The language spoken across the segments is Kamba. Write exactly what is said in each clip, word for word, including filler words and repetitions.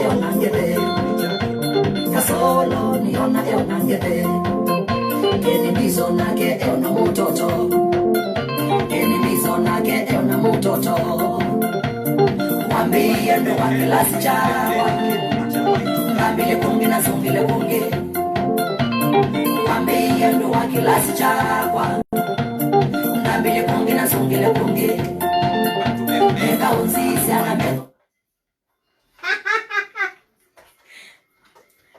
Eona ngete. Kasolo nĩona eona ngete. Keni ndiso nake eona mũtoto. Keni ndiso nake eona mũtoto. Wambĩie andũ wa kĩlasi kyakwa. Ngambĩle kũngĩ na sũngĩle kũngĩ. Wambĩie andũ wa kĩlasi kyakwa. Ngambĩle kũngĩ na sũngĩle kũngĩ. Eka ũnzisya na metho.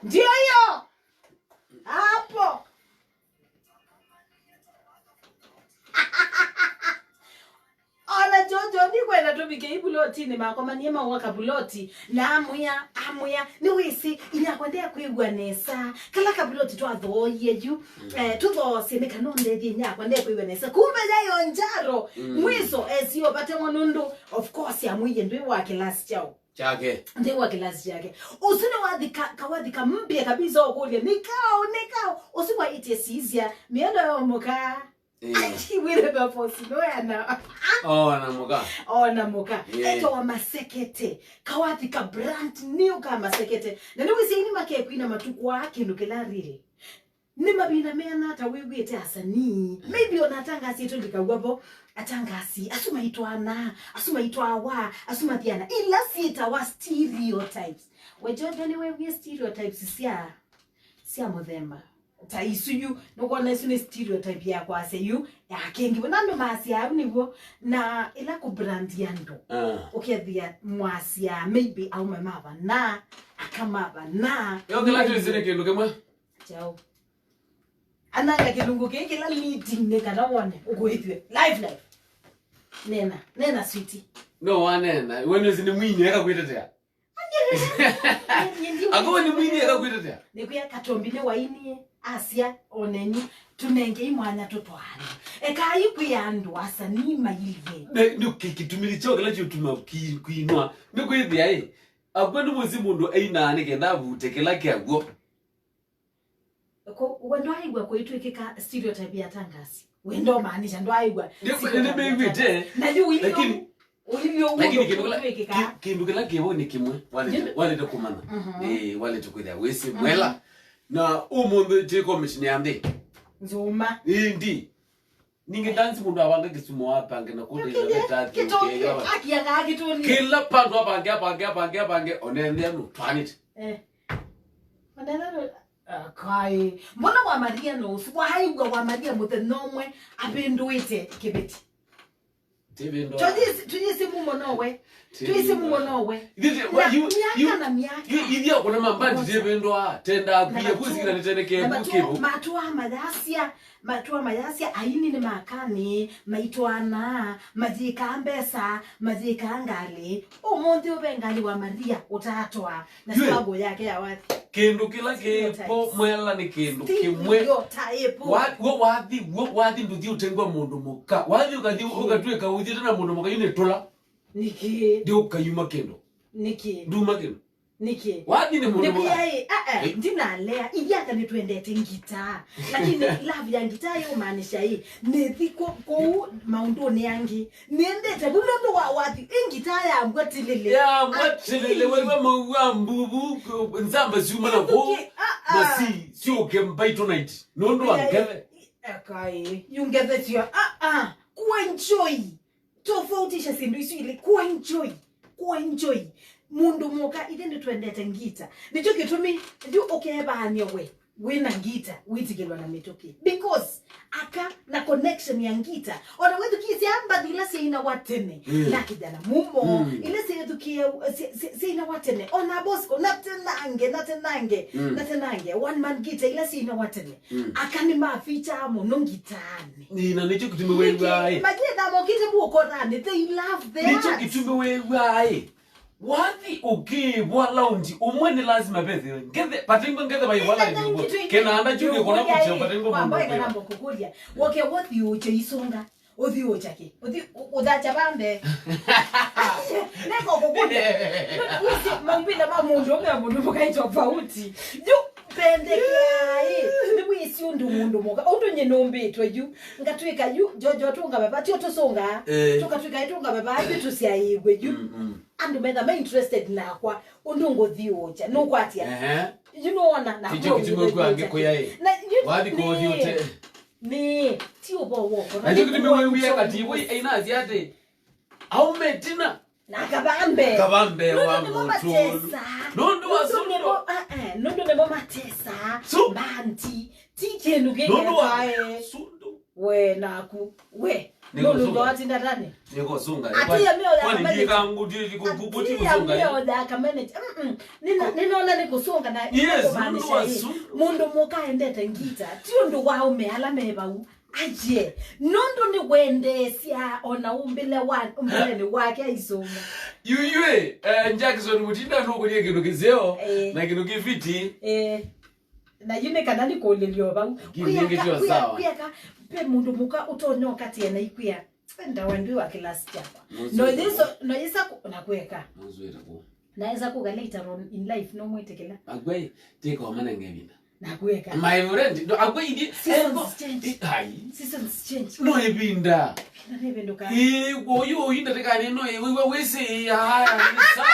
Ndio hiyo. Hapo. Ona Jojo, nĩkwenda tũvike ivulotini, makomanie maua kavuloti, na amwĩa, amwĩa, nĩwĩsĩ, inyakwa ndekwĩw'a nesa. Kala kavuloti twathooie yu, eh, tũthoosye nĩ kana ũndethye inyakwa ndekwĩw'a nesa. Kumbe yayo njaro, mwiso, esio vatemwa nũndũ, of course, amwĩie ndwĩ wa kĩlasi kyao. Kyake. Nthĩ wa kĩlasi kyake. Ũsu nĩ wathi ka-, kawathi kambie kabisa ũkũlya, "Nĩ kaũ, nĩ kaũ?" Ũsu waĩtye sisya, mĩendo ya mũka. Eh. Wĩre baba ũsu nũyana. Ona mũka. Ona mũka. Yeah. Etawa Masekete. Kawathi ka brand new ka Masekete. Na nĩwĩsĩ ini makekwina matukũ aa kĩndũ kĩla rĩlĩ. Nĩ mavinda meana ata wĩw'ĩte asanii? Maybe ona atangasi tũlikaw'a vo, atangasi, asu maitwaana, asu maitwawa, asu mathiana, ila syĩtawa stereotypes. We Jojo, nĩwewie stereotypes sya, sya mũthemba ta isu yu? Nũkwona isu nĩ stereotype ya kwasya yu, ya kĩngĩ. Na andũ masya au nĩw'o, na ĩla kũbrandi andũ, ah, ũkethĩa mwasya maybe aume mavana, aka mavana. Yo kĩla twĩsĩ nĩ kĩndũ kĩmwe. Chao. Ananga kĩlungu kĩĩ kĩla meeting nĩ kana wone ũkũĩthw'e. Live, live. Nena, nena, sweetie. No wanena, we nĩsĩ nĩ mwini eka kwĩtetea. Akowe nĩ mwini eka kwĩtetea. Nĩkwĩa Katombi nĩ wainie, asya, oneni, tũnengei mwanya tũtwaane. Ekai kwĩa andũ asanii mailye. Nĩ, nĩ kĩ-, kĩtumi kyo kĩla kyũtuma ki-, kwinwa. Nĩ kwĩthĩa, ĩ, akw'a nĩ mũsĩ mũndũ ainaa nĩ kenda avute kĩla kĩaw'o. Ko, we ndwaaĩw'a kũitw'ĩkĩka stereotype ya Tangasi? We ndomaanisha ndwaaĩw'a. Nĩ, stereotype ya nĩmĩw'ĩte, Tangasi. Na yu ũilyo, lakini, ũilyo lakini ũndũ kĩndũ kĩla, kũitw'ĩkĩka. Ki-, kĩndũ kĩla kĩvo nĩ kĩmwe, walete, ndio, walete kũmanya. Mhm. Eh, walete kwĩthĩa wĩsĩ, mhm, mwela. Na ũmũnthĩ twĩ commission ya nthĩ. Nzũma. Ĩndĩ. Ningĩ dance mũndũ avanga Kisumu apange na kũndũ ĩla veta kĩtũngĩ, kĩla akiaga kĩtũngĩ. Kĩla pandũ apange, apange, apange, apange, onenthea nũtwanĩte. Eh. Onenthea nũ-, akai. Mbona wamaria no ũsu? Waaĩw'a wamaria mũthenya ũmwe avĩndũĩte kĩveti? Tũyĩsĩ, tũyĩsĩ mumo nowe. Tũyĩsĩ mumo nowe. Ithe, ithe, na you, myaka you, na myaka. You, ithe akona mambandi tevendwa, tenda na akwiye matu-, kuzikira nitendeke na matu-, bukibu. Matua mayasya, matua mayasya, aini nĩ makani, maitwana, majika mbesa, majika ngali. Ũmũnthĩ ũve ngali wa Maria ũtatwa na yue, sababu yake ya wathi. Kĩndũ kĩla kĩpo mwela nĩ kĩndũ kĩmwe. Stereotype. Wa-, wo wathi, wo wathi ndũthi ũtengwa mũndũ mũka. Wathi ũkathi, nĩkĩ, ũkatwĩka ũthiĩte na mũndũ mũka, yu nĩ tũla. Nĩkĩ? Ndi ũkayuma kĩndũ. Nĩkĩ? Nduma kĩndũ. Nĩkĩ? Wathi nĩ mũndũ mũka. Nĩkwĩa ĩ, ah, ah, eh, ndinalea. Ithyaka nĩtwendete ngitaa. Lakini love ya ngitaa yũmaanisha ĩ, nĩthi kũ-, kũu maũndũnĩ angĩ. Nĩendete vu nũndũ wa wathi, ĩ ngitaa yambwa tilili. Yambwa tilili, ai, waiwa maua mbuvu, nzamba syuma na kũu, ah, ah, masi, syũke mbaitũ night. Nũndũ wa ngethe. Akai, yu ngethe syo, ah, ah, kuenjoy. Tofautisha syĩndũ isu ilĩ, kuenjoy, kuenjoy. Mũndũ mũka, ithe nĩtwendete ngita. Nĩkyo kĩtumi, yu ũkevaany'a we. Wĩna ngita, wĩtĩkĩlwa na mĩtũkĩ. Because aka na connection ya ngita. Ona wĩthukĩĩsya mbathi ila syainawa tene, mm, na kijana mumo, mm, ila syethukĩe, sy-, sy-, syainawa tene. Ona Bosco, na tenange, na tenange, mm, na tenange. One man ngita ila syainawa tene. Mm. Aka nĩmafeature mũno ngitaanĩ. Ĩĩ, na nĩkyo kĩtumi wĩw'aa, ĩ. Nĩkĩ? Mathĩna mokĩte muokoranĩ, they love the arts. Nĩkyo kĩtumi wĩw'aa, ĩ. Wathi ũkĩĩvwa laundi, ũmwe nĩ lazima vethĩwe ngethe, patengwe ngethe vaĩvwa laundi ũmwe. Kĩnanda kyu gĩkona kũkya, patengwe mũndũ ũkĩwa. Kwamba ĩkana mbokũkũlya. Woke wothi ũkye isunga. Ũthi ũkya kĩ? Ũthi ũ-, ũthakya vambe. Nĩko kũkũlya. Wĩsĩ maumbile ma mũndũ ũme mũndũ mũka ĩ tofauti. Yu pendekea, ĩ. Nĩwĩ Ĩsu ũndũ mũndũ mũka. Ũndũ nyie nũmbĩtwe yu. Ngatwĩka yu, Jojo tũnga baba, tio tũsũngaa. Eh. Tũkatwĩka ĩ tũnga baba, yu tũsyaĩĩwe yu. Mm, mm. Andũ metha ma interested nakwa. Ũndũ ngũthiũũkya. Nũkwatĩa. Ehe. Yu nũona na Kĩkyo kĩtumi ũkw'a angĩkũya ĩ. Na yu Wathi kũthi nĩ- ũte. Nĩ, ti ũvoo woko. Na yu kĩtumi wĩw'ĩa kati, wĩ, aina asyate. Aume tina. Na kavambe. Kavambe wa mũtũlu. Nũndũ wa Nũndũ nĩmo, ah, eh, nũndũ nĩmo matesa. Su- Banti. Ti kĩndũ kĩ Nũndũ wa kĩkae. Sundu. We naku. We. Nũndũ ndo atinda tani. Nĩkũsunga. Ati ya mĩo ya Kwani kameneti. Ndikangu, ndi, ndi, ku, ku, kuti Ati ya kusunga. Mĩo ya kameneti. Mm-mm. Nina, ninaona nĩ kũsunga na Yes, nĩkũmaanisha nũndũ wa ĩ. Sundu. Mũndũ mũka endete ngita. Ti ũndũ wa aume ala me vau. Aye, nũndũ nĩwendeesya o na ũmbĩle wa, ũmbĩlenĩ wake aisũnga. Yuyue, eh, Jackson Mutinda nũkũlya kĩndũ kĩseo, eh, na kĩndũ kĩfiti. Eh, na yu nĩ kana nĩkũlĩlyo vau. Lakini kwĩaka, nĩngĩ tio kwĩa-, sawa. Kwĩaka, ve mũndũ mũka ũtonya ũkatia na ikwĩa. Ndawa ndwĩ wa kĩlasi kyakwa. Mũswĩta No yĩso, kũ? No yĩsa kũ-, na kwĩka. Mũswĩta kũ? Naweza kuga later on in life, no mwĩtĩkĩla. Akwai, tiko manenge vinda. Na kuweka. My friend, no, akwai ndi. Seasons change. Ai. Seasons change. No ivinda. Vinda nĩvĩndũka. Ĩ, uyu uinda tekane no, ĩ, wewe wese, ĩ, haya, ni sawa.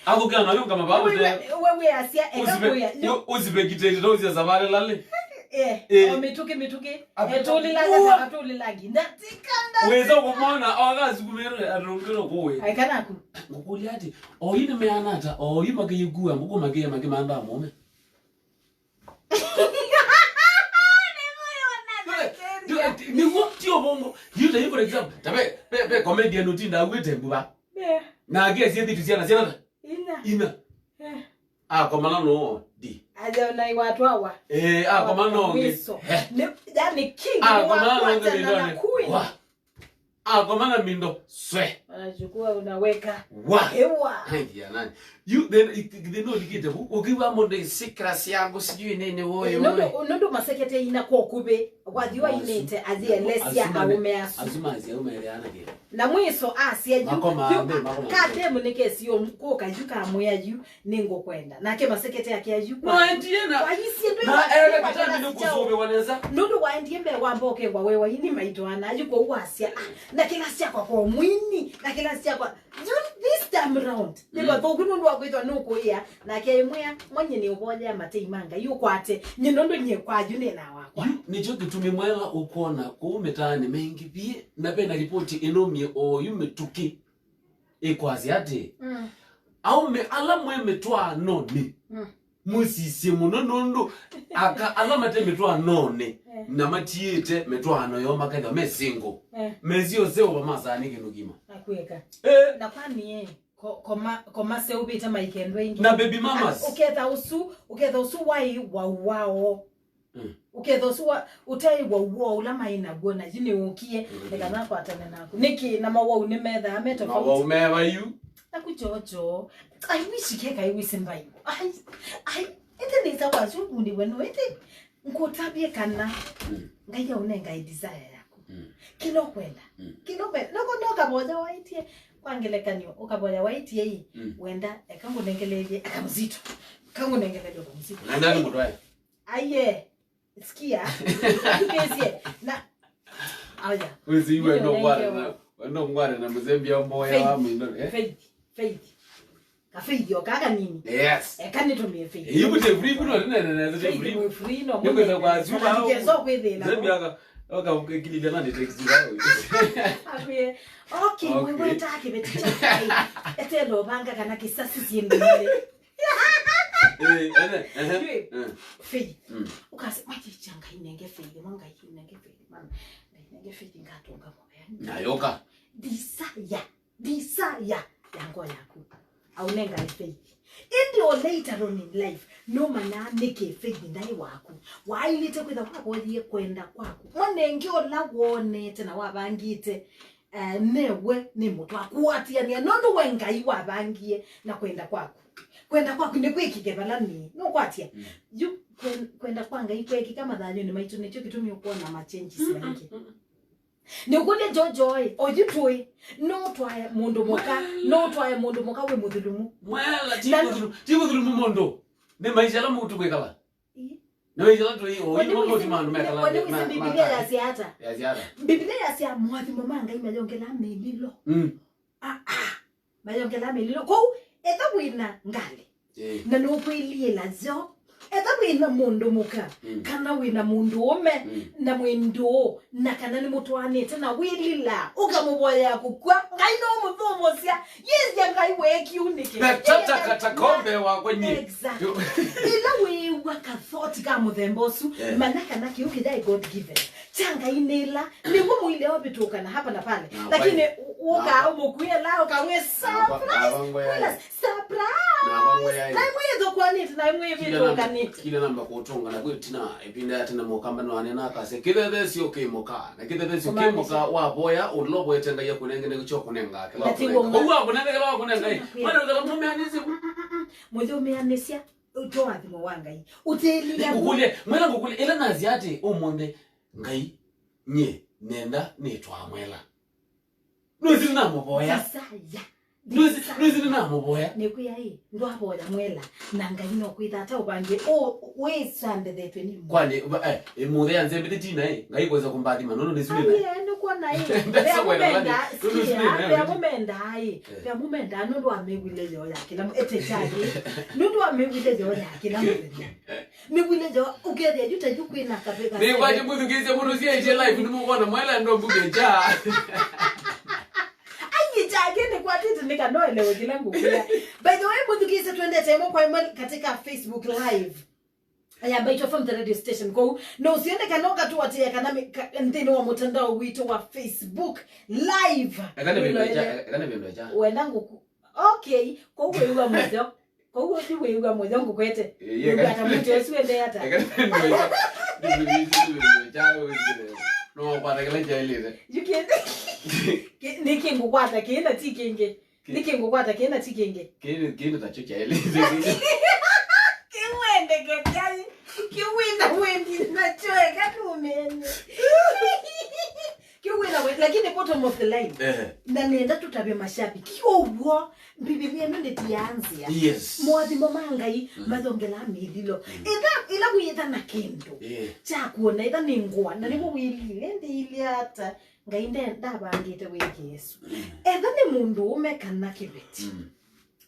Ako kana yo kama babu te. Wewe, wewe asia, eka Usibe, kuya. Yo. U-, usibe kitete, no usia savale lale. Eh, Eh. O mĩtũkĩ, mĩtũkĩ. Ap- Eh, tũlĩlanga, Ua. Tũlĩlangi. Ndatikanda. Weza kumwona, o akasukumĩre, atũngĩre kũwe. Aikanaku. Ngũkũlya ati, o yu nĩmeana ata, o yu makĩyĩkua ngũkũ makĩya makĩmantha mũme. Nĩguo, ti ũvũngũ. Yu ta yu, for example, ta ve, ve, ve comedian ũtinda auĩte mbuva. Yeah. Na angĩ asie thitu syana, syana ta? Ina. Ina. Eh. Akomana no di. Aja na iwatwawa. Eh, akomana no ngi. Mwiso. Eh. Ni, yani king. Akomana no ngi. Wa. Akomana mindo. Swe. Anachukua unaweka. Wa. Ewa. Hai ya nani? You then, then no likite. Ukiwa mo de sikra siango sijui nini woyo. Nondo, nondo masekete ina kwa kube. Wathiwa inete azielesya aume asu. Azuma azi aume ele ana kile. Na mwiso asya yu, makoma yu, ambe, makoma ambe. Kademu nĩkesio kũka yu kamwĩa yu nĩngũkwenda. Nake masekete ake ayu kwa. No, endiena. Kwa isi ndo. Na ere kitani nĩkũsũvĩwa nesa. Nũndũ waendie mbee wa mboke wa wewa ini maitwana yu kwa wasya. Ah, na kĩla syakwa kwa mwini, na kĩla syakwa. You, this time round. Mm. Nĩvathoku nũndũ wa kwĩthwa nũkũĩa. Nake imwĩa, mwenye nĩ ũvoyea matei ma Ngai ũkwate. Nye nũndũ nye kwa yu nĩ na wakwa. Yu nĩkyo kĩtumi mwela ũkwona kũu mĩtaanĩ maingĩvie, na ve na ripoti ĩnũmie oyu mĩtũkĩ ĩkwasya atĩ, mm, aume ala mwĩ mĩtwaanonĩ, mm, mũsisye mũno nũndũ aka ala mate mĩtwaanonĩ, eh, na matiĩte mĩtwaano yoo makethwa me single, eh, mesiose ũva masaa nĩ kĩndũ kĩma. Akwĩka. Eh. Na kwani, eh, ko-, koma-, komaseũvĩte maikendwa ingĩ. Na baby mamas. Ũketha ũsu, ũketha ũsu waĩ wau wao. Mm. Ũketha ũsu wa, ũtaĩ wau wao ũla maĩ naw'o na yu nĩũkie, mm, nĩkana kwatane naku. Nĩkĩ na mawau nĩmethaa me tofauti? Mawau me vayu. Naku Jojo, I wish keka I wish mbayo. I, I, ĩte nĩsa wasu kundiwe no, ĩte ngũtavye kana, mm, Ngai aũnengae desire yaku. Mm. Kĩla ũkwenda. Mm. Kĩla ũkwenda. Noko no kavoya waitie kwa ngelekany'o, ũkavoya waitie ĩ, mm, wenda, eka ngũnengeleelye, eka mzito. Eka ngũnengeleelye kwa mzito. Nenda nĩ mũtwae. Aiye. Sikia. Tukĩsie. Na, aya. Wĩsĩ iwe no ngware na, no ngware na mzee mbia mboya wa Faith. Mũindo, eh? Faith. Faith. Ka Faith o kaka nini? Yes. Eka nĩtũmĩe Faith. Eh, yu kute free kuno nene nene Faith free. Mwe free no. Nĩkwenda kwa zuma. Nikeso kwĩthĩla. Mzee mbia aka, aka ukikilivya na text zao. Akwĩe, okay, okay, wewe taki beti cha. Etelo banga kana kisasi siendele. Eh, ene, ehe, eh. Faith. Mm. Ukase, mwachicha Ngai nenge Faith, mwa Ngai nenge Faith, mama. Ngai nenge Faith ngatunga moyo. Nayoka. Desire, desire ya ngoo yaku. Aũnengae Faith. Ĩndĩ o later on in life, no mana nĩkĩ Faith ndaĩ waku. Wailĩte kwĩtha wavoyie kwenda kwaku. Mwanenge ũla wonete na wavangĩte. Eh, newe nĩ mũtwa kũatĩanĩa, nũndũ we Ngai wavangie na kwenda kwaku. Kwenda kwaku nĩkwĩkĩke vala nĩ. Nũkwatya? Mm. Yu kwen-, kwenda kwa Ngai kwekĩka mathayũnĩ maitũ, nĩkyo kĩtumi ũkwona ma changes maingĩ. Mm, mm, mm. Nĩũkũlya Jojo ĩ, oyu tũĩ, no twae mũndũ mũka, mwela, no twae mũndũ mũka wĩ mũthulumu. Mwela, ti na mũthulu-, ti mũthulumu mũndũ. Nĩ maisha ala mũndũ kwĩkala. Na wĩsĩ ĩla tũi, ũi, ũmwe ti maũndũ mekala, kwani wĩsĩ Mbivilia yasya ata? Yasya ata? Mbivilia yasya moathimo ma Ngai mayongelaa mĩlilo. Mm. Ah, ah. Mayongelaa mĩlilo. Kwoou, etha wĩna ngalĩ, eh, na nũkwĩliĩla yo, etha wĩna mũndũ mũka, mm, kana wĩna mũndũ ũme, mm, na mwĩ ndũũ, na kana nĩmũtwaanĩte na wĩlila, ũkamũvoyea kũkw'a, Ngai nũmũthũmũsya. Yĩsya Ngai weekiu nĩkĩ? Na tata katakombe wakwa nyie. Exactly. Ĩla wĩĩw'a kathoti ka mũthemba ũsu, eh, manya kana kĩu kĩyaĩ God given. Kya Ngai nĩ ĩla, nĩw'o mũilea ũvĩtũkana hapa na pale. Na lakini kwai, ũkaa ũmũkwĩe la, ũkamwĩa, nakwa, nakwa ngoya, surprise, surprise. Nakwa ngoya. Na mwĩthũkwanĩte, na mwĩvĩtũkanĩte. Kila namba kũtũnga, na kwĩ tina, ĩvinda ya tene mũkamba nĩwanena akasya, kĩthethesyo kĩ mũka, na kĩthethesyo kĩ mũka, wavoya, ũlovoete Ngai akũnenge, nĩkyo kũnenga, kĩla na ti ũkũnenga. Ũguo akũnenge, kĩla wakũnenga, ĩ. Mwana ũkala mũmeanĩsye, mm, mm, mm. Mũthũmeanĩsya, ũtwathimo wa Ngai. Ũtĩĩlile ngũkũlye, mwela ngũkũlye, ĩla nasya atĩ, ũmũnthĩ, Ngai, nyie, nenda nĩtwaa mwela. Nũĩsĩ nĩnamũvoya. Desire. Nũĩsĩ, nũĩsĩ nĩnamũvoya. Nĩkwĩa ĩ, ndwavoya mwela, na Ngai no kwĩtha ata ũvangie, ũ, wĩsandethetwe nĩ mũ. Kwani, va, eh, eh, mũthea nzembete tina, eh, Ngai kweza kũmbathima, nono nĩsu nĩna. Aye, nĩkwona ĩ. Ndesa kwenda vani. Nono nĩsu nĩna. Vea mũmenda ĩ. Eh. Vea mũmenda, nũndũ wa mĩw'ĩle yoo ya kĩla mũ-, ete kyake. Nũndũ wa mĩw'ĩle yoo ya kĩla mũthenya. Mĩw'ĩle yo, ũkethĩa yu ta yu kwĩna kaveka. Nĩkwatĩ mũthukĩĩsya mũndũ syaĩtye live nĩmũkwona mwela ndo mbugĩkya. Ai, kyake nĩkwatĩte nĩkanoelewe kĩla ngũkwĩa. By the way, mũthukĩĩsya twendete ĩmwe kwa ĩmwe katika Facebook Live ya Mbaitũ F M the radio station. Kwoou, no ũsiende kana ũkatũatĩĩa kana mĩ-, ka-, nthĩnĩ wa mũtandao witũ wa Facebook Live. Eka nĩ vĩndũ echa, eka nĩ vĩndũ echa. Wenda ngũku-, okay, kwoou wĩw'a mũthyo. Kwoou ũthi wĩw'a mũthyo ngũkwete. Ĩĩ, wĩw'a eka. Ata mũtĩ ũsu ende ata? Eka nĩ vĩndũ echa. Nĩ vĩndũ echa, nĩ vĩndũ echa, wĩkĩte. No wakwata kĩla kyaĩlĩte. Yu kĩ-, kĩ-, nĩkĩ ngũkwata kĩĩ na ti kĩngĩ? Kĩ-, nĩkĩ ngũkwata kĩĩ na ti kĩngĩ? Kĩĩ, kĩĩ nĩ takyo kyaĩlĩte. Kĩwendeke kyai. Kĩwĩna wendi nakyo eka nũmenye. Kĩu wĩna we, lakini bottom of the line. Ehe. Na nenda tũtavye mashabiki. Ũw'o, Mbivilia ĩno ndĩtianzĩa. Yes. Moathimo ma Ngai, mm, mayongelaa mĩlilo. Mm. Ĩtha, ĩla wĩtha na kĩndũ, eh, kya kuona, ĩtha nĩ ngũa, na nĩw'o wĩlile, ndĩilye ata, Ngai nde-, ndavangĩte wĩke Yesũ. Mm. Etha nĩ mũndũ ũme kana kĩveti. Mm.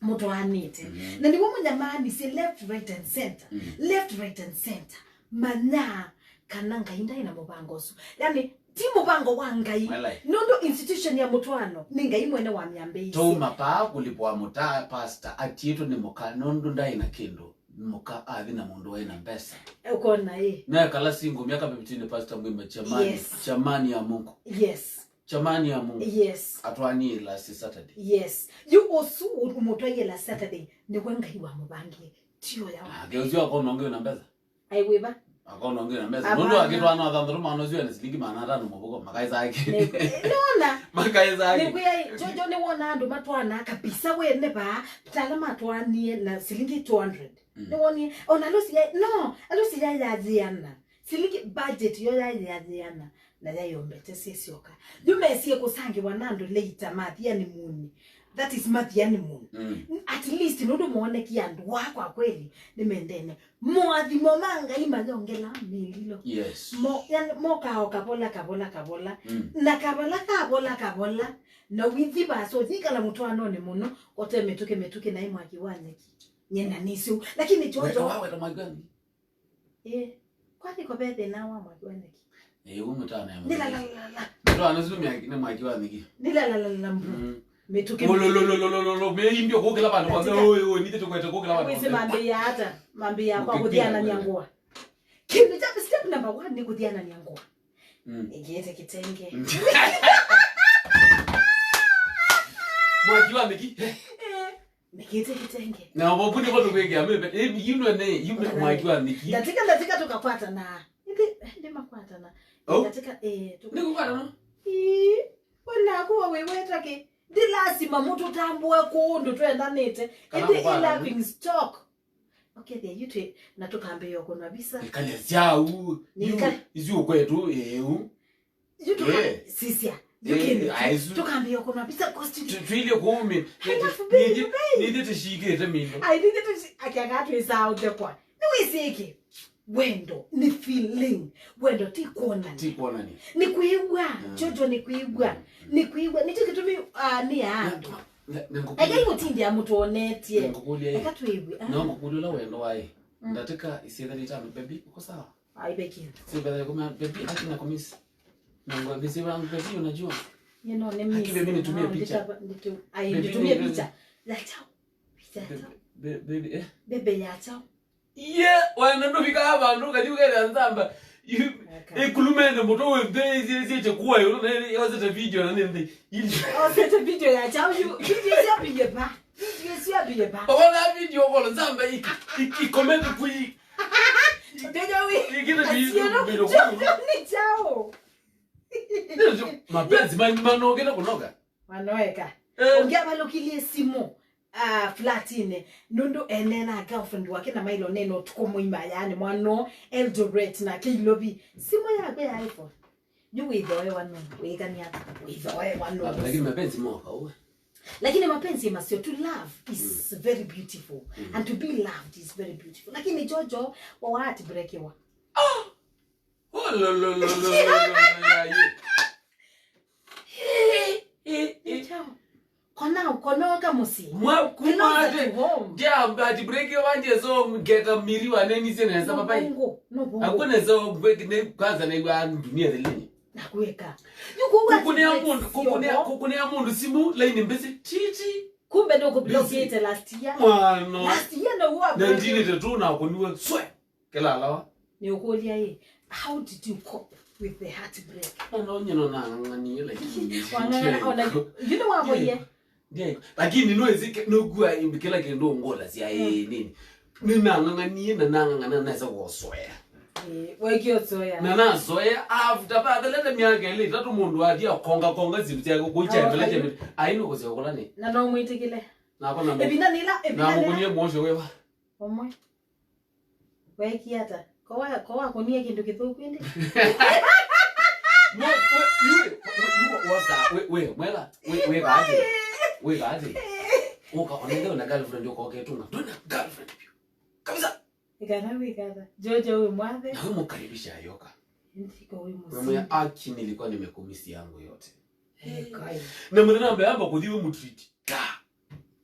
Mũtwaanĩte. Mhm. Na nĩw'o mũnyamaanisye left, right and center. Mhm. Left, right and center. Manya kana Ngai ndaĩ na mũvango ũsu. Yani, ti mũvango wa Ngai. Walai. Nũndũ institution ya mũtwaano nĩ Ngai mwene wamyambĩĩisye. Twauma paa kũlipwa mũtaa, pastor atiĩtwe nĩ mũka, nũndũ ndaĩ na kĩndũ. Mũka athi na mũndũ waĩ na mbesa. Ũkona ĩ? Naye kala single miaka fifteen, pastor mwĩma, jamani, yes, jamani ya Mungu. Yes. Jamani ya Mungu. Yes. Atwanie last Saturday. Yes. Yu ũsu ũmũtwaie last Saturday, nĩwe Ngai wamũvangie. Ti ũya wa. Nake ũcio akona ũngĩ na mbesa. Ai wĩva? Akona ũngĩ na mbesa. Hapana. Nũndũ akĩtwana thanthatũ maana ũcio na silingi maana atano mũvuko, makaisa ake. Nĩ-, nĩwona? Makaisa ake. Nĩkwĩa, Jojo nĩwona andũ matwana kabisa we nĩ vaa, tala matwanie na silingi two hundred. Mm. Nĩwonie, ona alusi ya, no, alusi ya yathĩana. Silingi budget yo yaĩ yathĩana na yayombete syĩsyoka. Yu mesie kũsangĩwa na andũ later mathi honeymoon. That is mathi honeymoon. Mm. At least nũndũ moonekie andũ wa kwa kweli nĩmendene. Moathimo ma Ngai mayongela mĩlilo. Yes. Mo, yani, mokaa o kavola, kavola, kavola. Mm. Na kavola, kavola, kavola. Na withi vaso, yikala mũtwaanonĩ mũno, ote mĩtũkĩ, mĩtũkĩ naĩ mwaki wa nyeki. Nyenda nĩsyo. Lakini Jojo. Weta wa, weta mwaki wa nyeki. Ĩĩ. Kwani ko ve thĩna wa mwaki wa nyeki? Ĩĩ, ũu mũtana ya nĩ la, la, la, la. Mũtana ũsu nĩ mwaki, nĩ mwaki wa nyeki. Nĩ la, la, la, la, bro. Mm. Mĩtũkĩ. Lolololololo, mĩimbyo kũkĩla vandũ vothe. Wĩsĩ ma-, ũyũ, ũyũ, nithe tũkwete kũkĩla vandũ vothe. Wĩsĩ mambĩĩa ata? Mambĩĩa kwa kũthianania ngũa. Kĩndũ kya step number one nĩ kũthianania ngũa. Mm. Nĩkĩĩte kĩtenge. Mwaki wa nyeki. Eh. Nĩkĩĩte kĩtenge. Na wapo nĩ vatũ kwĩkĩa mĩve. Eh, you know, ne, you know, mwaki wa nyeki. Ndatika, ndatika tũkakwatana. Ĩndĩ, ĩndĩ makwatana. Oh? Ndatika, eh, tũka- Nĩ kũkwatana? Ĩĩ. Wanakuwa wĩweta kĩ? Ndi lazima mũtũtambũe kũndũ twendanĩte. Kana ĩndĩ kũkwatana. I loving stock. Ũkethĩa yu twĩ, na tũkambĩĩa ũkũnwa visa. Ĩkalya syau. Nĩka- Yu, isu kwetu, ĩu. Yu tũka-, eh, sisya. Yu eh, kĩndũ. Aisu. Tũkambĩĩa ũkũnwa visa cost. Tu-, tuilye kũumi. Halafu baby, nithe, baby. Nithe tũshikĩte mĩndũ. Ai, nithe tũshi-, akĩaga twĩsaa ũtekwa. Nĩwĩsĩkĩ? Wendo nĩ feeling. Wendo ti kwonania. Ti kwonania. Nĩ kwĩw'a. Mm. Jojo nĩ kwĩw'a. Mm. Nĩ kwĩw'a. Nĩkyo kĩtumi, ah, nĩ ya andũ. Na, na, na ngũkũlya- Egai gũtindĩa mũtwonetye. Na ngũkũlya ĩ. Eka twĩw'e. Ah. No ngũkũlya ũla wendo waĩ. Mm. Ndatĩka isyĩthanĩ itano, baby, uko sawa? Ai, baby. Sivela kuma, baby, akina komisi. Na ngwa, sivela, baby, unajua? Yeye no, ni miss. Aki, baby, nitumie picha. Ai, baby, nitumie picha. Ya chao. Picha ya chao. Baby, baby, eh? Baby ya chao. Ye, wana ndũvika vandũ, ũkathi ũkethĩa nzamba. Ĩkulumene mũtwe wĩ nthĩ, ĩsyĩkye kuwa ĩũlũ, na ĩosete video na nĩ nthĩ. Osete video ya chao, yu, video cia biye ba. Video cia biye ba. Okola video, okola nzamba, iki, iki, comment kui. Ndeja wi. Ikite video, video. Ni chao. Mapenzi, man-, manogete kunoga. Manoeka. Eh. Ũngĩ avalũkilye simũ, ah, flatine. Nũndũ ene na girlfriend wake na mailo neno ũtukũ mũima, yani mwano Eldoret na Keilovi. Simũ yakwe ya iPhone. Yu wĩthoewa nũ, wĩkania wĩthoewa nũ. Ah, lakini mapenzi moka uwe. Lakini mapenzi masio tu, love is very beautiful. Mm. And to be loved is very beautiful. Lakini Jojo, wa heartbreakiwa. Ah! Oh, lo, lo, lo, lo, lo, lo, lo, lo, lo. Eh, eh, eh. Kona, konoka mũsyĩ. Mwa kuma ate. Closer to home. Ndia, ati break yo wanje so ngeta miri wa neni sene sa papai. Nũvũngũ, nũvũngũ. Akuna so break ne kwanza na iwa dunia the lini. Na kuweka. Yuko wa kukunea mũndũ, kukunea, kukunea mũndũ simu line mbese titi. Kumbe ndio kublockete last year. Mwana. Last year na huwa. Na ndini tetu na kuniwe swe. Kĩla alawa. Nĩũkũlya ĩ, how did you cope with the heartbreak? Na no nyino nang'ang'anie, lakini wang'ang'ana, ona, you know, wavoie. Ndiye, lakini no ezike, no kuwa kila kindu ngola sia, eh, nini. Ninang'ang'anie na nang'ang'ana nesa kusoya. Eh, wekio soya. Na nasoya, after ba, leta miaka ile itatu mundu athi akonga konga zindu cia kuicha mbele chembe. Ai no kusia kula ni. Na no mwitikile. Na kona. Ebina nila, ebina nila. Na kukunie mosho wewa. Omwe. Weekie ata? Ko wa, ko wakũnie kĩndũ kĩthũku ĩndĩ? No, we, you, we, you was that, we, we, mwela, we, we gathi, we gathi. Uka onende una girlfriend uko ketunga. Nduna girlfriend pio. Kabisa. Ikana wikatha. Jojo we mwathe. Na we mukaribisha yoka. Ndiko we musi. Mwe aki nilikuwa nimekumisi yangu yote. Eh, kai. Na mũthenya mbele amba kuthi we mutreat. Ka.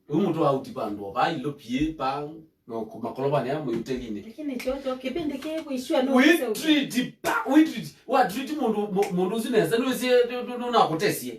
Ũyũ mũtũ wa ũti vandũ o vaa ilopie pa no makolobanĩ ya mũyutelinĩ. Lakini chocho kipindi kĩĩ kwĩsua no wĩtreat pa wĩtreat wa treat mũndũ mũ- mũndũ ũsu nesa nĩwĩsie nũnakũtesie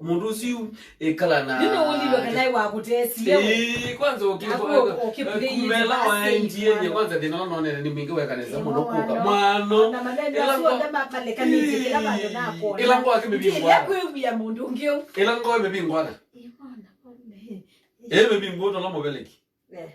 mũndũ ũsu ĩkala na ndino ũlilwe kana wakũtesie we. Ĩĩ, kwanza ũki- Aku- ũki- play kumela it waendie nye basi, kwanza thĩna ũnonene nĩ mwingĩ wekanĩsa mũno kũka mwano. Na maneno asu othe mapalekanĩte kĩla vandũ nakona ĩla ngoo yake mĩvingwa ĩla kwĩwia mũndũ ũngĩ ũu ĩla ngoo mĩvingwana. Ĩmwana, pole. Ĩĩ, mĩvingwa ũtola mũveleki. Eh.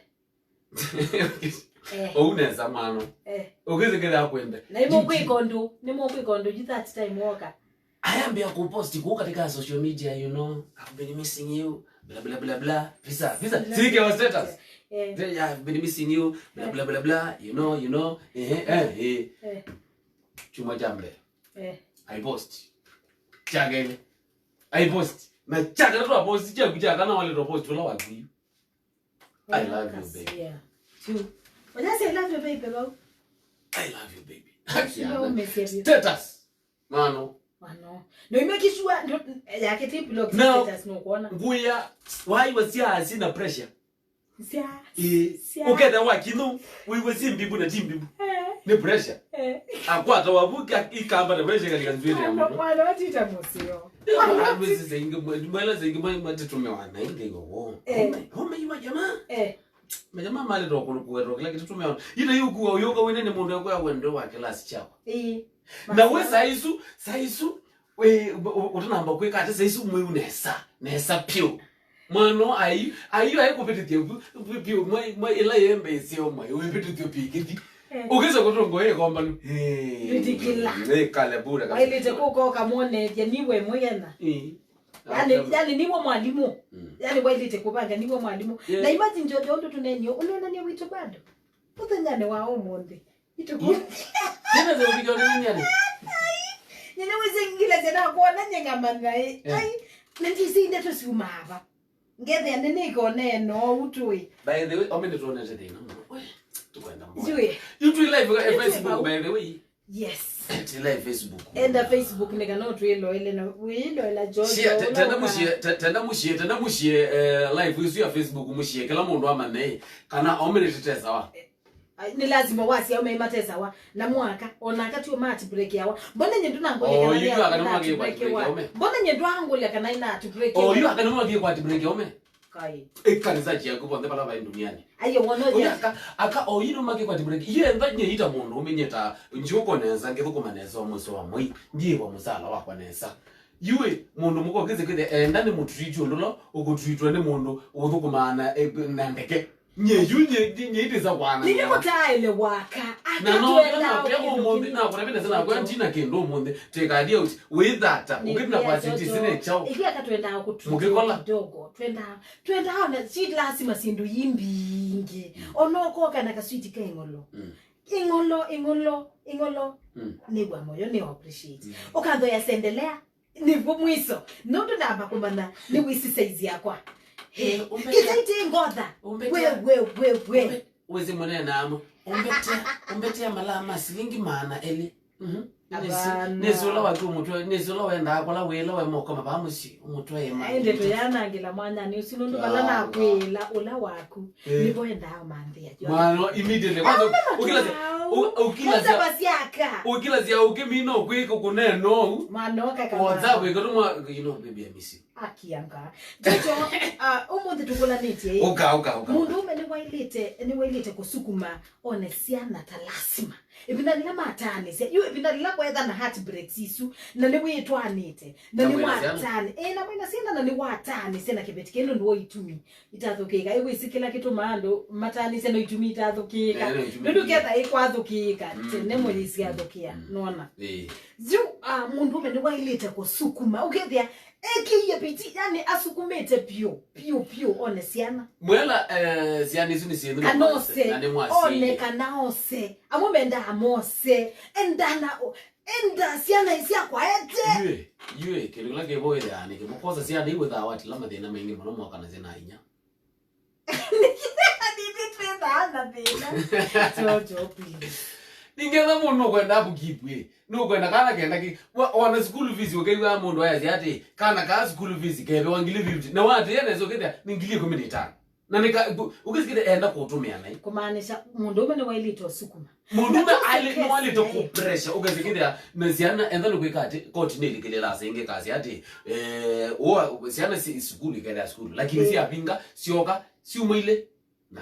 Eh. Ou nesa mwana. Eh. Ũkĩsĩ kĩthĩa kwende. Na nĩmũkwĩka ũndũ, nĩmũkwĩka ũndũ you that time woka. Ayambia kupost kuu katika social media, you know, I've been missing you, bla bla bla bla. Visa, visa. Sike wa status. Eh. I've been missing you, bla bla bla bla, you know, you know. Eh, eh, eh. Eh. Chuma cha mbele. Eh. I post. Chagele. I post. Na chagele tu post, chaku chakana wale tu post, wala wakuyu. I love you, baby. Yeah. True. When I say I love you, baby, bro. I love you, baby. Haki ya nani? Status. Mano. Mano. No, you make sure, no, ya kete block status no kuona. Nguya, why was ya sina pressure? Sia. Eh, sia. Uketha wa kinu, we was in bibu na team bibu. Eh. Ni pressure. Eh. Akwata wavuka ikamba na pressure katika nzwiri ya mwana. Mwana watita musio. Mwela zingi mwela zingi mwa matitume wana inge yo. Eh. Homa homa yuma jamaa. Eh. Majamaa mali to kulu kuwe to kila kitu tumeona. Ina yuku wa yoga wene ni mundu yakwa wende wa class chao. Eh. Na we saisu saisu we utanamba kweka ate saisu mwe unesa. Nesa pio. Mwana ayu ayu aikupitithia pio mwe mwe ila yembe isio mwe wipitithio pikiti. Eh. Ukisa kutongo ye kombanu. Eh. Yutikila. Eh, kale bure kabisa. Wailite kuko kamwonethia niwe mwigena. Eh. Yani, yani niwe mwalimu. Mm. Yani wailite kubanga niwe mwalimu. Yeah. Na imagine Jojo ndo tunenio unenania witu bado. Muthenyane wa umuthi. Ituku. Tena zo video ni nani? Nyene wese ngila zena kuona nyenga mangai. Eh. Ai. Na ndisi ndeto siuma hapa. Ngethe ande niko neno utui. By the way, omene tuonete thina. Kwenda mbona. Yu twĩ live, eh, Facebook, by the way. Yes. Twĩ live Facebook. Enda Facebook nĩ kana ũtwĩloele na wĩloela Jojo. Share, te- tenda mũshie, te- tenda mũshie, tenda mũshie, eh, live isu ya Facebook mũshie. Kĩla mũndũ amanye kana omenete tesawa. Ai, nĩ lazima wasi aume matesawa na mwaka ona akati uma heartbreak yawa. Mbona nye ndunangole kana ina heartbreak yawa? Mbona nye ndwangole kana ina heartbreak yawa? Oyu akana mwakie kwa heartbreak yawa. Kai. Ĩka research yaku vonthe vala vai duniani. Aiye wono ya. Oyu aka, aka oyu no make kwa heartbreak. Ye ntha nye ita mũndũ ũmenyeta njuko nesa ngĩthũkũma nesa mũico wa mwei. Ndiĩwa mũsala wakwa nesa. Yue mũndũ mũka ũkĩsĩ kwĩthĩa enda nĩ mũtreat ũndũ ũla ũkũtreatwa nĩ mũndũ ũthũkũmaa na, eh, na ndeke. Nye yu nye nye itisa kwana. Nini mutaele waka. Na no na pia ũmũnthĩ na kũrebe nesa na kwa ntina kĩndũ ũmũnthĩ. Take out with that. Ũkĩtina kwa siti sine chao. Ikia katwenda kutreat kidogo. Twenda twenda ona si lazima sindu imbingi. Ona ukoka na kaswiti ka ing'olo. Ing'olo, ing'olo, ing'olo. Nĩw'a moyo nĩ appreciate. Ũkantho ya sendelea. Nĩvo mwiso. Nũndũ namba kũmanya nĩ wĩsĩ size yakwa. Ĩthaitĩ ngotha. We, we, we, we. Wĩsĩ mũneenaa mo. Ũmbetea, ũmbetea malaa ma silingi maana elĩ. Mhm. Nĩsĩ ũla waku ũmũtwae, nĩsĩ ũla wendaa kũla wĩla we mokoma vaa mũsyĩ, ũmũtwae ĩma. Ĩndĩ tũyanangĩla mwanyanĩ ũsu nũndũ vala nakwĩĩla ũla waku, nĩvo endaa ũmanthĩa. Mwana, immediately. Kwanza, ũkĩlasya, ũkĩlasya, ũkĩlasya ũkĩmina ũkwĩka kũneena ũu. Mwana oka kama. What's up, ĩkatũma, you know, baby, I miss you. Akianga. Jojo, uh, ũmũnthĩ tũkũlanĩtye. Ũka, ũka, ũka. Mũndũ ũme nĩwailĩte, nĩwailĩte kũsukuma one syana ta lasima. Ĩvinda lĩla mataanĩsya, yu ĩvinda lĩla kwetha na heartbreaks isu, na nĩwĩtwaanĩte, na nĩwataanĩ, ĩ, na mwĩna syana na nĩwataanĩsya na kĩveti kĩĩ nũndũ wa itumi itathũkĩĩka. Ĩ, wĩsĩ kĩla kĩtũmaa andũ mataanĩsya no itumi itathũkĩĩka. Nũndũ ketha ĩkwathũkĩĩka tene mũyĩsyathũkĩa, nona. Yu, ah, mũndũũme nĩwailĩte kũsukuma, ũkethĩa ekĩie piti, yani asukumĩte piũ piũ piũ one syana. Mwela, eh, syana isu nĩ syĩthu na nĩ mwasĩ. One kana ose. Amwe mendaa mose. Enda na o- enda syana isyakwaete. Yue, yue, kĩndũ kĩla kĩvo wĩthĩaa nĩ kĩmũkosa syana iwĩthaa watila mathĩna maingĩ mũno mwakanasya na inya. Nĩtwĩthaa na thĩna. Jojo, please. Nĩngetha mũndũ nũkwenda apukipu ĩ. Nũkwenda kana kenda ki wa- wana school fees ũkew'a mũndũ ayasya atĩ kana kaa school fees kevewa ngili fifty. Na watĩa nesa ũkethĩa nĩ ngili ĩkũmi na itano. Na nika ũkĩsikĩte enda kũtũmĩa naĩ. Kumaanisha mũndũũme nĩwailĩte ũsukuma. Mũndũũme ailĩ nĩwailĩte kũ pressure ũkĩsikĩthĩa na syana enda nĩkwĩka atĩ koti nĩlikĩlĩla asengeka asya atĩ eh, ũa syana si sukulu ikelea sukulu lakini syavinga syoka syumaile.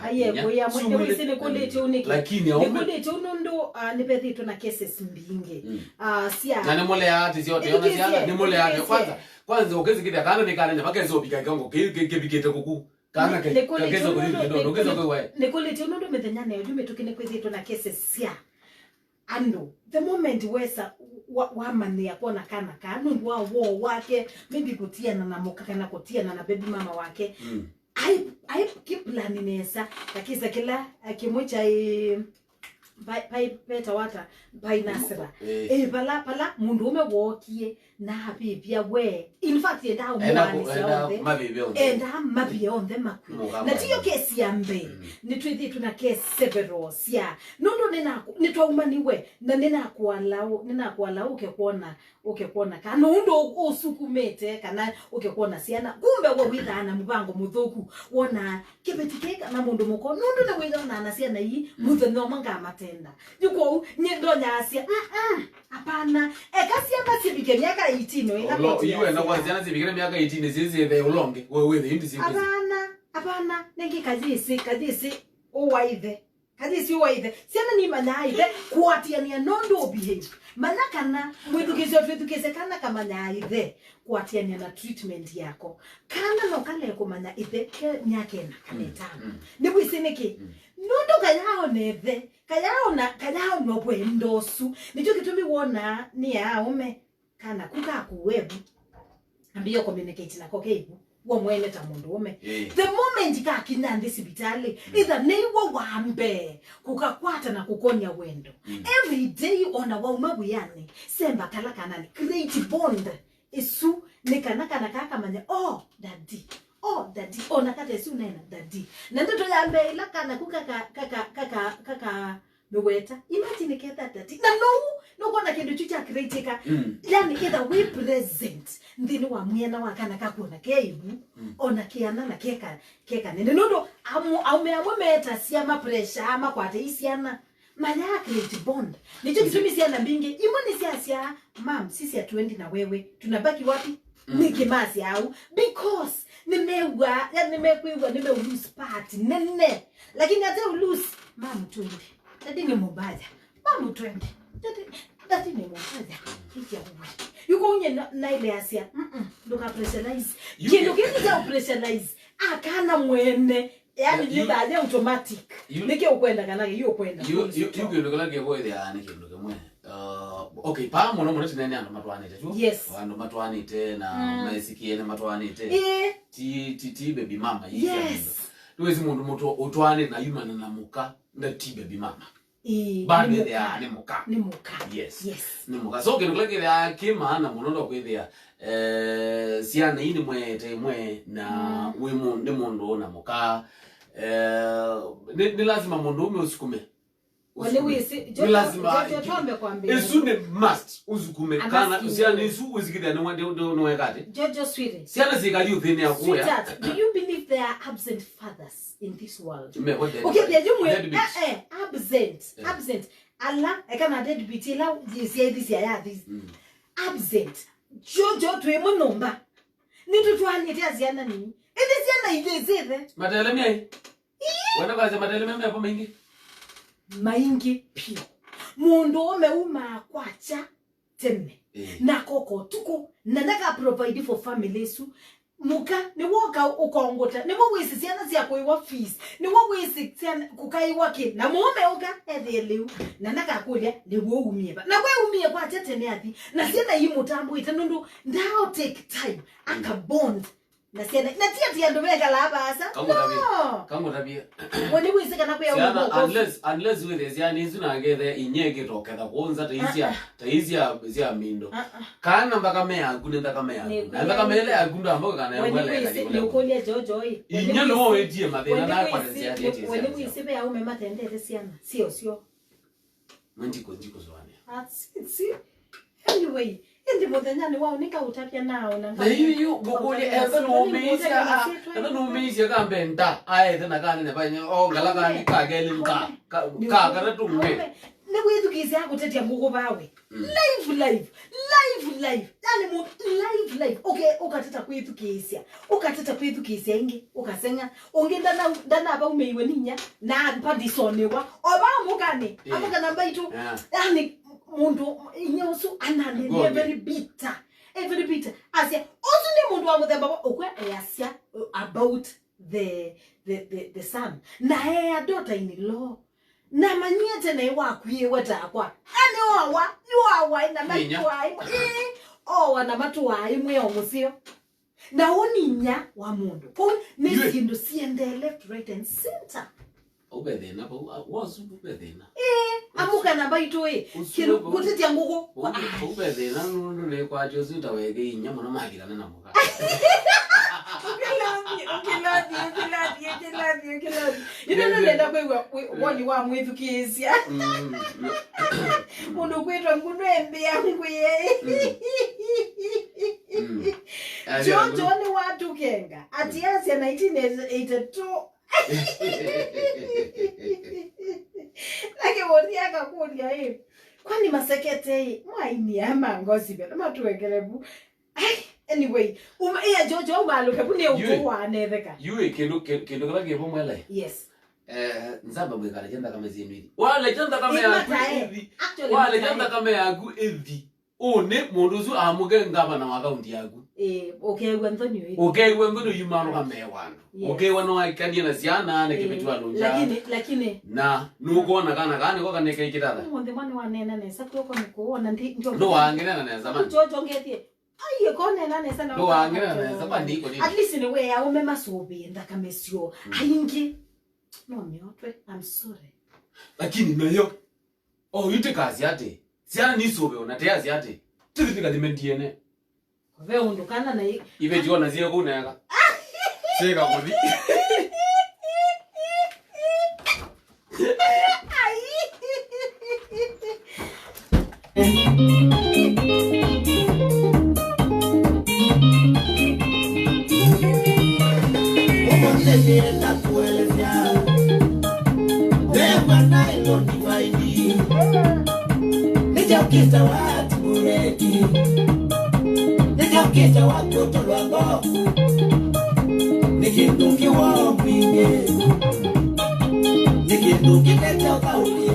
Aiye, kũya mwene wĩsĩ nĩkũlĩte ũnĩkĩ. Lakini aume nĩkũlĩte ũnũndũ ah, nĩvethĩtwe na cases mbingĩ. Ah, sya na nĩmũlea atĩ syote ona syana nĩmũlea atĩ kwanza kwanza ũkĩsikĩthĩa kana nĩkanene vakesa ũvika kĩongo kĩvikĩte kũku. Kana ke kakesa kũthi kĩndũ ũkĩsa kwĩwae. Nĩkũlĩtye nũndũ mĩthenyanĩ ĩyo yu mĩtũkĩ nĩkwĩthĩtwe na cases sya andũ. The moment wesa wa- wamanyĩa kwona kana kaa nũndũ wa woo wake, maybe kũtiana na mũka kana kũtiana na baby mama wake. Ai ai kĩplani nesa kakisa kĩla eh, kĩmwe kyaĩ Pai- pai- petawa ata? Pai nasira. Eh. Eh, pala pala mũndũũme wookie na avĩvya we. In fact endaa ũmũaanĩsya onthe. Endaa mavĩe onthe makw'e. Na tiyo kesi ya mbee. Nĩtwĩthĩtwe na kesi several sya nũndũ nĩnaku- nĩtwaumaniwe na nĩnakualaũ nĩnakualaũ ũke kwona ũke kwona kana ũndũ ũsukumĩte kana ũke kwona syana. Kumbe we wĩthaa na mũvango mũthũku wonaa kĩveti kĩĩ kana mũndũ mũko nũndũ nĩwĩyonaa na syana ii mũthenya ũmwe ngamatenda. Yu kwoou nyie ndonyaasya mm-mm, apana. Eka syana syĩvike myaka eighteen ĩla koti yasya. Iwe na kwa syana syĩvikĩte myaka eighteen syĩsĩthe ũlonge we wĩthe indi syĩkwĩsĩ. Apana, apana. Nĩngĩ kayĩsĩ kayĩsĩ ũwaithe. Kayĩsĩ ũwaithe. Syana nimanyaa ithe kũatĩanĩa nũndũ ũbehave. Manya kana mwĩthukĩĩsyo twĩthukĩĩsye kana kamanyaa ithe kũatĩanĩa na treatment yako. Kana no kalee kũmanya ithe ke myaka ĩna kana ĩtano. Nĩwĩsĩ nĩkĩ? Nũndũ kayaaona ithe, kayaaona, kayaaonwa wendo ũsu. Nĩkyo kĩtumi wonaa nĩ aaũme. Kana ku kakuwe vu. Ambĩĩa communicate nako keivu. W'o mwene ta mũndũũme. Eh. The moment kakinya nthĩ sivitalĩ, either nĩw'o wa mbee kũkakwata na kũkonya wendo. Every day ona wauma wĩanĩ, semba kala kananĩ, create bond. Ĩsu nĩ kana kana kakamanya, oh, daddy, Oh, daddy. Ona katesi unena, daddy. Na ndeto ya mbee ĩla kana ku kaka, kaka, kaka, kaka mĩweta. Imagine ketha daddy. Na no, no kuona kĩndũ kyu kya creatika. Mm. Yani, either we present nthĩnĩ wa mwĩana wa kana kakuona ke ivu, mm, ona kĩana na keka, keka nene. Nũndũ amu, aume amwe metasya ma pressure, makwate isiana. Maya create bond. Nĩkyo kĩtumi syana mbingĩ, imwe nĩsyasyaa, "Mom, sisi hatuendi na wewe. Tunabaki wapi?" Mm. Nĩkĩ masya au? Because nĩmew'a, yani nĩmekwĩw'a, nĩme lose part nene. Lakini hata u lose, "Mom, twende. Daddy ni mbaya. Mom, twende. Daddy, daddy ni mbaya." Hikia uwe. Yuko unye na, na ile asya, "Mm-mm, nduka pressurize." Kĩndũ kĩngĩ kya pressurize. Akana mwene. Yani, you, nĩ thayũ automatic. You, nĩkĩ ũkwenda kana yu ũkwenda? You, you, you kĩndũ kĩla kĩkwĩthĩa nĩ kĩndũ kĩmwe. Uh, okay, paa mũno mũno tinene andũ matwanĩte tu. Yes. Andũ matwanĩte na, mm, mesikie nĩ matwanĩte. Ĩĩ. Ti, ti, ti baby mama, ĩĩ. Yes. Nĩwĩsĩ mũndũ mũtũ ũtwanĩte na yumana na mũka, na ti baby mama. Ĩĩ, bado nĩ ĩthĩaa mũka. Nĩ mũka. Yes. Yes. Nĩ mũka. So, kĩndũ kĩla kĩthĩaa kĩ maana mũno no kwĩthĩa, eh, syana ii nĩmweete ĩmwe na, mm, wĩ mũ-, nĩ mũndũ na mũka. Eh, nĩ, nĩ lazima mũndũ ũme ũsukume. Wale wĩsĩ, nĩ lazima, Jojo, Jojo, twambe kwambia. Ĩsu nĩ must ũsukume. Kana syana isu ũsikithia nĩ wende, nĩ weka ati. Jojo, sweetie. Syana sikali ũthĩnĩ ya kuya. Sweetheart, do you believe there are absent fathers in this world? Me, what dead, okay, they're you, dead beats, eh, eh, absent, eh, absent. Ala, eka na dead beat, ila, sya ithi sya ya this. Mm. Absent. Jojo, twĩ mũnyũmba. Nĩtũtwanĩte asyana nini. Ĩndĩ syana ithi sithe. Matele mei. Ĩĩ. Wenda kwasya matele me mepo maingĩ? Maingĩ piũ. Mũndũ ũme umaa kwakya tene. Eh. Na koko tuko. Na ndaka provide for family isu. Mũka, nĩwoka ũkongota, nĩwo wĩsĩ syana sya kũĩwa fees, nĩwo wĩsĩ syana kũkaĩwa kĩ, na mũũme ũka ethĩe lĩu, na ndakakũlya, nĩw'o umie va? Na we umie kwakya tene athi, na syana imũtambũĩte, nũndũ ndao take time, aka bond na syana, na ti ati andũ mekalaa vaasa. Kangũtavie, no, kangũtavie. We nĩwĩsĩ kana kwĩ aũme syana, moko unless, unless wĩthĩe syana isu na ngethe inyie kĩtoketha kũnza ta isia, ah, ah, ta isia sya mindo. Ah, ah. Kana nthakame yaku nĩ nthakame yaku. Nĩ na nthakame ĩla yaku ndamba kana ya mwele ĩkali. Nĩũkũlya Jojo ĩ. Inyia no wetie mathĩna na kwa nzĩa yetie. Wene wĩsĩ ve aume matendete syana. Sio, sio. Mandiko, ndiko zoane. Ah, si, si. Anyway, ĩndĩ mũthenyanĩ wa ũnĩka ũtavya nao na. Na yu, yu, ngũkũlya etha nũmĩisya, etha nũmĩisya kambe nda, aethe na kanene vanya, o ngala kani kakeli nda, ka, ka, kana tũmwe. Nĩwĩthukĩĩsya akũtetya ngũkũ vawe. Mm. Live, live, live, live. Yani mu-, live, live. Okay, ũkateta kwĩthukĩĩsya. Ũkateta kwĩthukĩĩsya ĩngĩ. Ũkaseng'a. Ũngĩ ndana-, ndanavaumĩiwe ninya. Na padisoniwa. Ova mũkani. Eh. Amũka na mbaitũ. Yeah. Yani mũndũ inya ũsu ananenie very bitter. Eh, very bitter. Asya, ũsu nĩ mũndũ wa mũthemba wa ũkw'a easya about the, the, the, the son. Na ea daughter in law. Namanyie tene wakwĩĩwe takwa. Ani oawa, yu oawa na matũaa imwe. Ĩĩ, oawa na matũaa imwe o mũseo. Na ũũ nĩ inyia wa mũndũ. Kwoou nĩ syĩndũ siendee left, right and center. Ũve thĩna vau, a, wosu ũve thĩna. Ĩĩ, amũka na mbaitũ ĩ. Kĩndũ kũtĩtya ngũkũ. Ũve thĩna nũndũ nĩ kwatyo ũsu ta weke inyia mũno makilana na mũka. Ũkĩlothi, ũkĩlothi, ũkĩlothi, ũkĩlothi. Ĩno nĩenda kwĩw'a woni wa mwĩthukĩĩsya. Mm, mm. Mũndũ kwĩtwa ngũnũ embĩa ngwĩe. Mm. Mm. Jojo nĩwatũkenga. Atiasya nineteen eighty-two. Na kĩvũthi akakũlya ĩ, kwani masekete ĩ, mwainia ma ngosipel matũekele vu? Ai, anyway, uma, ĩa Jojo umalũke vu nĩ ũkũ wanetheka. Yu ĩ kĩndũ, kĩ-, kĩndũ kĩla kĩvo mwela ĩ. Yes. Eh, nzamba mwĩkale kya nthakame syenu ithi. Wale kya nthakame yaku ithi. Wale kya nthakame yaku ithi. Ũnĩ mũndũ ũsu amũke ngavana wa kaunti yaku. Ĩĩ, ũkeew'a nthoni ũyũ. Ũkeew'a nthoni ũyumalũka mbee wa andũ. Yes. Ũkeew'a nĩwaikanie na syana na kĩvĩtu andũ nja. Lakini, lakini. Na nũkwona kana kaa nĩko kanĩkaikĩtata. Ũmũnthĩ mwana wanena nesa kw'oko nĩkũwona ndi, ndio. Ndũwangĩnena nesa man. Jojo ngethie. Ai, konena nesa na. Ndũwangĩnena nesa man, niko nini? At least nĩ we aume masũvĩe nthakame syo. Mm. Aingĩ. No nĩotwe, I'm sorry. Lakini nayo. O yu tĩkasya atĩ, syana nisũve ona tĩasya atĩ, tĩthi tĩkathime D N A. Ve ũndũ kana na i-, iveti ona sie kũnenga. Teka kũthi. Ũmũnthĩ nĩenda kũelesya veva nailo ndivaini. Nĩkyaũkĩte wa timureki. Nĩkyaũkĩte wa kũtolwa ngo. Nĩ kĩndũ kĩwoo mwingĩ. Nĩ kĩndũ kĩtete ũthaũki.